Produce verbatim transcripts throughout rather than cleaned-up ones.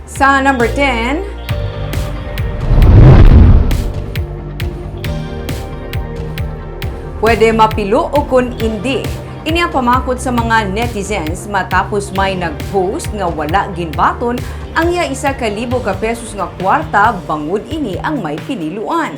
Sa number ten, pwede mapilo o kon indi. Ini ang pamakot sa mga netizens matapos may nag-post nga wala ginbaton ang iya isa ka libo ka pesos nga kwarta bangod ini ang may piniluan.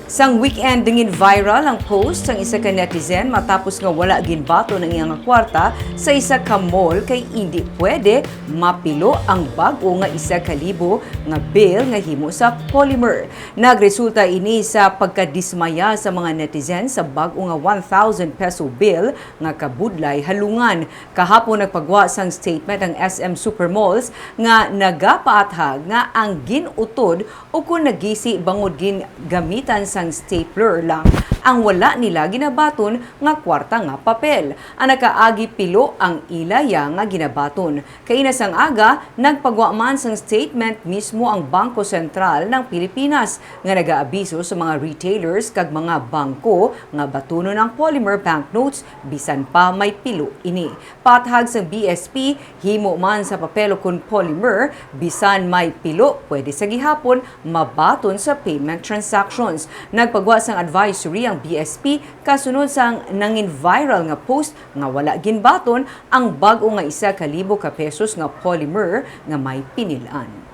Sang weekend, nangin viral ang post sang isa ka netizen matapos nga wala ginbaton ang iyang kwarta sa isa ka mall kay indi pwede mapilo ang bag-o nga isa ka libo nga bill nga himo sa polymer. Nagresulta ini sa pagkadismaya sa mga netizen sa bag-o nga one thousand peso bill nga kabudlay halungan. Kahapon, nagpagwa sang statement ang S M Supermalls nga nagapaathag nga ang gin-utod o kon nagisi bangod gin-, gamitan sang stapler lang ang wala nila ginabaton nga kwarta nga papel. Ang nakaagi pilo ang ila ya nga ginabaton. Kaina sang aga, nagpagwa man sang statement mismo ang Bangko Sentral ng Pilipinas nga nagaabiso sa mga retailers kag mga bangko nga batunon ang polymer banknotes bisan pa may pilo ini. Paathag sang B S P, himo man sa papel o kon polymer, bisan may pilo, pwede sa gihapon mabaton sa payment transactions. Nagpagwa sang advisory ang B S P kasunod sang nangin viral nga post nga wala ginbaton ang bag-o nga isa ka libo ka pesos nga polymer nga may pinilaan.